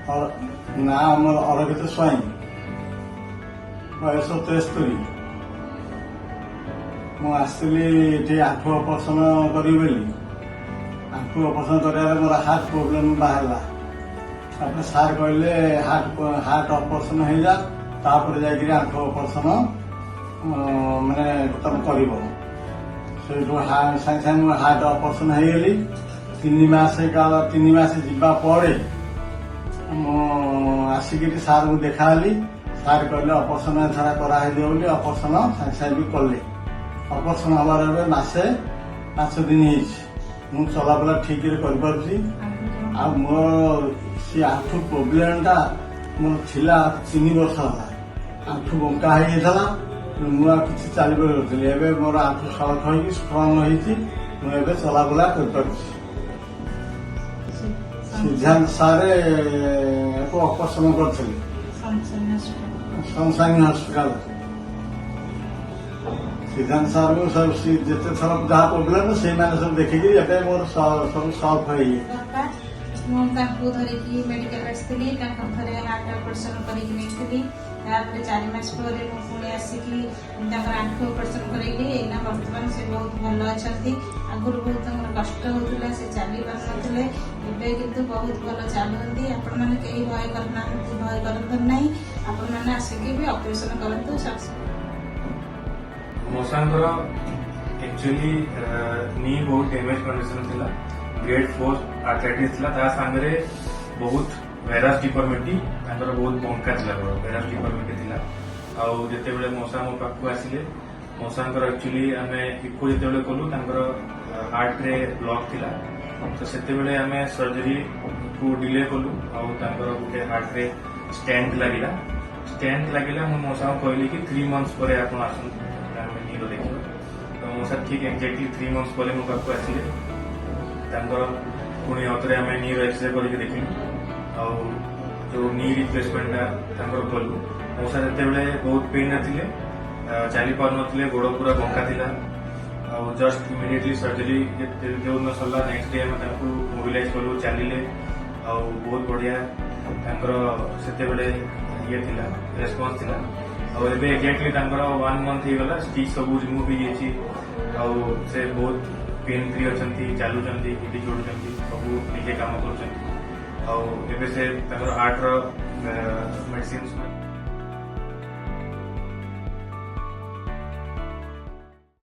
ନା, ଆମର ଅରକ୍ଷିତ ସ୍ୱାଇଁ, ବୟସ 73। ମୁଁ ଆସିଥିଲି ଏଠି ଆଣ୍ଠୁ ଅପରେସନ କରିବି ବୋଲି। ଆଣ୍ଠୁ ଅପରେସନ କରିବାରେ ମୋର ହାର୍ଟ ପ୍ରୋବ୍ଲେମ ବାହାରିଲା। ତାପରେ ସାର୍ କହିଲେ, ହାର୍ଟ ହାର୍ଟ ଅପରେସନ ହେଇଯା, ତାପରେ ଯାଇକିରି ଆଣ୍ଠୁ ଅପରେସନ ମାନେ ତମେ କରିବ। ସେଇଠୁ ସାଙ୍ଗେ ସାଙ୍ଗେ ମୁଁ ହାର୍ଟ ଅପରେସନ ହେଇଗଲି। 3 ମାସ କାଳ, 3 ମାସ ଯିବା ପରେ ମୁଁ ଆସିକିରି ସାର୍ଙ୍କୁ ଦେଖାହେଲି। ସାର୍ କହିଲେ, ଅପରେସନ ଏଥର କରାହେଇଯିବ ବୋଲି। ଅପରେସନ ସାଙ୍ଗେ ସାଙ୍ଗେ ବି କଲେ। ଅପରେସନ ହବାର ଏବେ ମାସେ 5 ଦିନ ହେଇଛି। ମୁଁ ଚଲାବୁଲା ଠିକରେ କରିପାରୁଛି। ଆଉ ମୋର ସେ ଆଣ୍ଠୁ ପ୍ରୋବ୍ଲେମଟା ମୋର ଥିଲା 3 ବର୍ଷ ହେଲା। ଆଣ୍ଠୁ ବଙ୍କା ହେଇଯାଇଥିଲା, ମୁଁ ଆଉ କିଛି ଚାଲିପାରୁନଥିଲି। ଏବେ ମୋର ଆଣ୍ଠୁ ସଳଖ ହେଇକି ଷ୍ଟ୍ରଙ୍ଗ ହେଇଛି। ମୁଁ ଏବେ ଚଲାବୁଲା କରିପାରୁଛି। ସିଦ୍ଧାନ୍ତ ସାର୍ କୁ ଅପରେସନ କରିଥିଲେ ସନସାଇନ୍ ହସ୍ପିଟାଲ। ସିଦ୍ଧାନ୍ତ ସାର୍ଙ୍କୁ ସବୁ ଯେତେ ଥର ଯାହା ପ୍ରୋବ୍ଲେମ, ସେଇମାନେ ସବୁ ଦେଖିକି ଏବେ ମୋର ସବୁ ସଲ୍ଭ ହେଇଯାଇଛି। ବାପା, ମୁଁ ତାଙ୍କୁ ଧରିକି ମେଡିକାଲ ଆସିଥିଲି। ତାଙ୍କ ଥରେ ହାର୍ଟ ଅପରେସନ କରିକି ନେଇଥିଲି। ତାପରେ 4 ମାସ ପରେ ମୁଁ ପୁଣି ଆସିକି ତାଙ୍କର ଆଣ୍ଠୁ ଅପରେସନ କରେଇଲି। ଏଇନା ବର୍ତ୍ତମାନ ସେ ବହୁତ ଭଲ ଅଛନ୍ତି। ଆଗରୁ ବହୁତ ତାଙ୍କର କଷ୍ଟ ହଉଥିଲା, ସେ ଚାଲି ପାରୁନଥିଲେ। ଏବେ କିନ୍ତୁ ବହୁତ ଭଲ ଚାଲୁଛନ୍ତି। ଆପଣମାନେ କେହି ଭୟ କରୁନାହାନ୍ତି, ଭୟ କରନ୍ତୁ ନାହିଁ। ଆପଣମାନେ ଆସିକି ବି ଅପରେସନ କରନ୍ତୁ, ସକ୍ସେସ୍। ମଉସାଙ୍କର ଆକ୍ଚୁଆଲି ନି ବହୁତ ଡ୍ୟାମେଜ କଣ୍ଡିସନ ଥିଲା। ଗ୍ରେଡ୍ 4 ଆର୍ଥ୍ରାଇଟିସ୍ ଥିଲା, ତା ସାଙ୍ଗରେ ବହୁତ ଭେରାସ୍ ଡିଫର୍ମିଟି, ତାଙ୍କର ବହୁତ ବଙ୍କା ଥିଲା ଗୋଡ଼, ଭେରାସ୍ ଡିଫର୍ମିଟି ଥିଲା। ଆଉ ଯେତେବେଳେ ମଉସା ମୋ ପାଖକୁ ଆସିଲେ, ମଉସାଙ୍କର ଆକ୍ଚୁଆଲି ଆମେ ଇକୋ ଯେତେବେଳେ କଲୁ, ତାଙ୍କର ହାର୍ଟରେ ବ୍ଲକ୍ ଥିଲା। ତ ସେତେବେଳେ ଆମେ ସର୍ଜରୀକୁ ଡିଲେ କଲୁ ଆଉ ତାଙ୍କର ଗୋଟେ ହାର୍ଟରେ ଷ୍ଟେଣ୍ଟ ଲାଗିଲା। ଷ୍ଟେଣ୍ଟ ଲାଗିଲା, ମୁଁ ମଉସାଙ୍କୁ କହିଲି କି 3 ମନ୍ଥସ୍ ପରେ ଆପଣ ଆସନ୍ତୁ, ତାପରେ ଆମେ ନିର ଦେଖିବା। ତ ମଉସା ଠିକ୍ ଏକ୍ଜାକ୍ଟଲି 3 ମନ୍ଥସ୍ ପରେ ମୋ ପାଖକୁ ଆସିଲେ। ତାଙ୍କର ପୁଣି ଆଉଥରେ ଆମେ ନିର ଏକ୍ସରେ କରିକି ଦେଖିଲୁ ଆଉ ଯୋଉ ନି ରିପ୍ଲେସମେଣ୍ଟଟା ତାଙ୍କର କଲୁ। ମଉସା ଯେତେବେଳେ ବହୁତ ପେନ୍ରେ ଥିଲେ, ଚାଲି ପାରୁନଥିଲେ, ଗୋଡ଼ ପୁରା ବଙ୍କା ଥିଲା। ଆଉ ଜଷ୍ଟ ଇମିଡିଏଟଲି ସର୍ଜରୀ ଯୋଉଦିନ ସରିଲା, ନେକ୍ସଟ ଡେ ଆମେ ତାଙ୍କୁ ମୋବିଲାଇଜ କଲୁ, ଚାଲିଲେ ଆଉ ବହୁତ ବଢିଆ ତାଙ୍କର ସେତେବେଳେ ଇଏ ଥିଲା, ରେସ୍ପନ୍ସ ଥିଲା। ଆଉ ଏବେ ଏକ୍ଜାକ୍ଟଲି ତାଙ୍କର ୱାନ୍ ମନ୍ଥ ହେଇଗଲା, ଷ୍ଟିଚ୍ ସବୁ ରିମୁଭ୍ ହେଇଯାଇଛି ଆଉ ସେ ବହୁତ ପେନ୍ ଫ୍ରି ଅଛନ୍ତି, ଚାଲୁଛନ୍ତି, ସିଡି ଚଢୁଛନ୍ତି, ସବୁ ନିଜେ କାମ କରୁଛନ୍ତି। ଆଉ ଏବେ ସେ ତାଙ୍କର ହାର୍ଟର ମେଡିସିନ